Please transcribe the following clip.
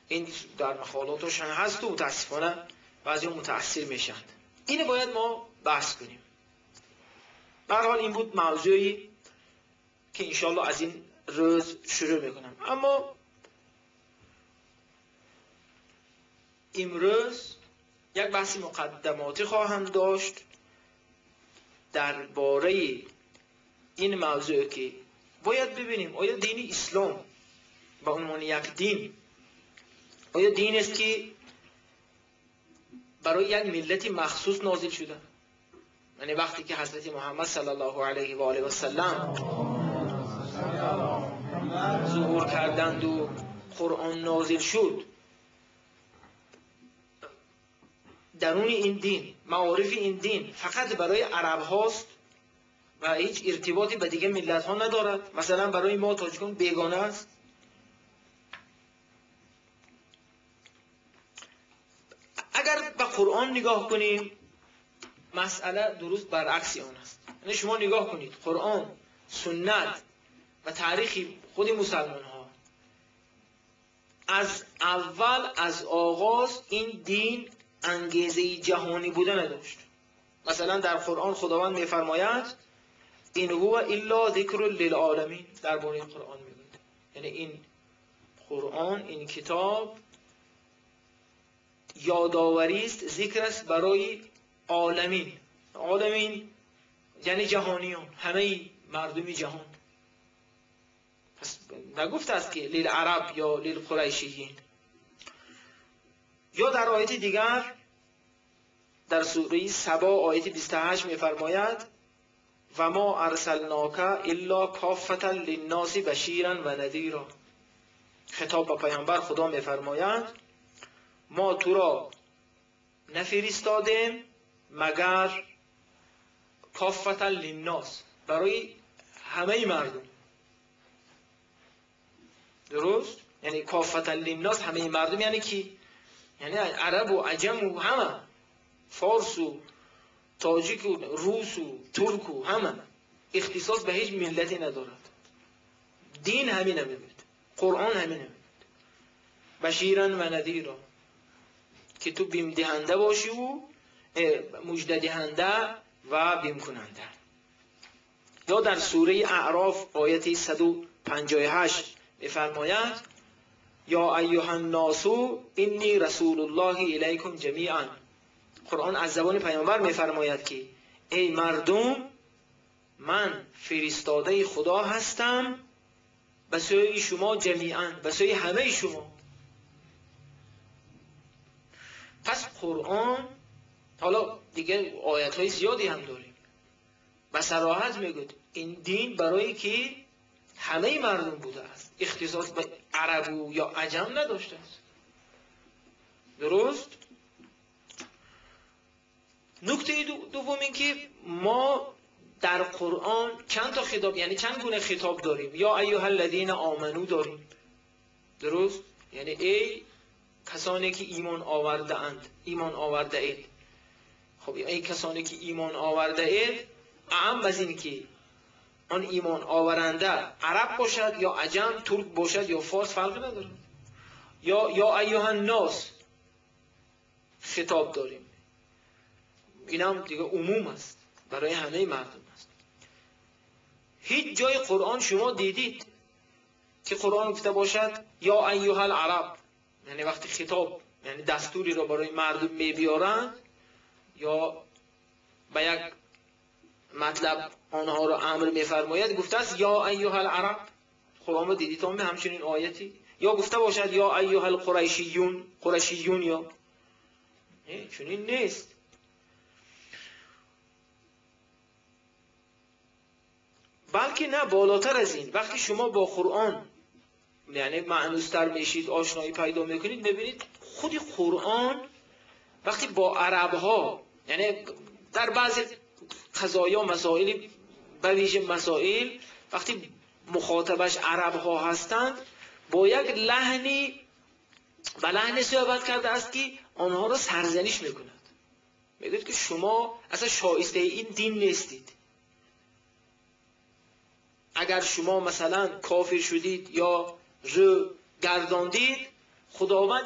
این در مقالاتش هم هست و متاسفانه بعضی متاثر میشند. اینو باید ما بحث کنیم. به هر حال این بود موضوعی که انشالله از این روز شروع میکنم. اما امروز یک بحث مقدماتی خواهم داشت درباره این موضوع که باید ببینیم آیا دین اسلام به عنوان یک دین، آیا دین است که برای یک ملت مخصوص نازل شده؟ یعنی وقتی که حضرت محمد صلی الله علیه و آله و سلم ظهور کردند و قرآن نازل شد، درون این دین، معارف این دین فقط برای عرب هاست و هیچ ارتباطی به دیگه ملت ها ندارد؟ مثلا برای ما تاجیکان بیگانه است. اگر به قرآن نگاه کنیم مسئله درست برعکس آن است. یعنی شما نگاه کنید قرآن، سنت و تاریخ خود مسلمان ها، از اول، از آغاز این دین انگیزه جهانی بوده نداشت. مثلا در قرآن خداوند میفرماید این هو الا ذکر للعالمین، درباره قرآن میگوید. یعنی این قرآن، این کتاب یادآوری است، ذکر است برای عالمین. عالمین یعنی جهانیان، همه مردم جهان. پس نگفته است که للعرب یا للقریشیین. یا در آیت دیگر در سوره سبا آیت 28 می‌فرماید و ما ارسلناک الا کافة للناس بشیرا و نذیرا. خطاب به پیامبر خدا می‌فرماید ما تو را نفرستادیم مگر کافة للناس، برای همه مردم. درست؟ یعنی کافة للناس همه مردم یعنی کی؟ یعنی عرب و عجم و همه، فارس و تاجیک و روس و ترک و همه. اختصاص به هیچ ملتی ندارد. دین همین میگوید، قرآن همین میگوید، بشیرا و نذیرا، که تو بیم دهنده باشی و مژده دهنده و بیم کننده. یا در سوره اعراف آیت 158 می‌فرماید یا ایها الناس انی رسول الله الیکم جمیعا. قرآن از زبان پیامبر می‌فرماید که ای مردم، من فرستاده خدا هستم به سوی شما جمیعا، به سوی همه شما. پس قرآن، حالا دیگه آیت های زیادی هم داریم، به صراحت میگوید این دین برای که همه مردم بوده است، اختصاص به عرب یا عجم نداشته است. درست؟ نکته دوم این که ما در قرآن چند تا خطاب، یعنی چند گونه خطاب داریم. یا ایها الذین آمنو داریم، درست؟ یعنی ای کسانی که ایمان آورده اند، ایمان آورده اید. خب ای کسانی که ایمان آورده اید، اعم از این که آن ایمان آورنده عرب باشد یا عجم، ترک باشد یا فارس، فرق ندارد. یا ایها الناس خطاب داریم، این هم دیگه عموم است، برای همه مردم است. هیچ جای قرآن شما دیدید که قرآن گفته باشد یا ایها العرب؟ یعنی وقتی خطاب، یعنی دستوری را برای مردم میبیارند یا به یک مطلب آنها را امر میفرماید، گفته است یا ایها العرب. قرآن رو دیدید هم همچنین آیتی؟ یا گفته باشد یا ایها القریشیون، قریشیون، یا چنین نیست. بلکه نه، بالاتر از این، وقتی شما با قرآن یعنی مأنوس‌تر میشید، آشنایی پیدا میکنید، میبینید خود قرآن وقتی با عربها، یعنی در بعضی قضایا، مسائل، به ویژه مسائل، وقتی مخاطبش عربها هستند، با یک لحنی و لحن صحبت کرده است که آنها را سرزنش میکند. میگوید که شما اصلا شایسته این دین نیستید. اگر شما مثلا کافر شدید یا رو گرداندید، خداوند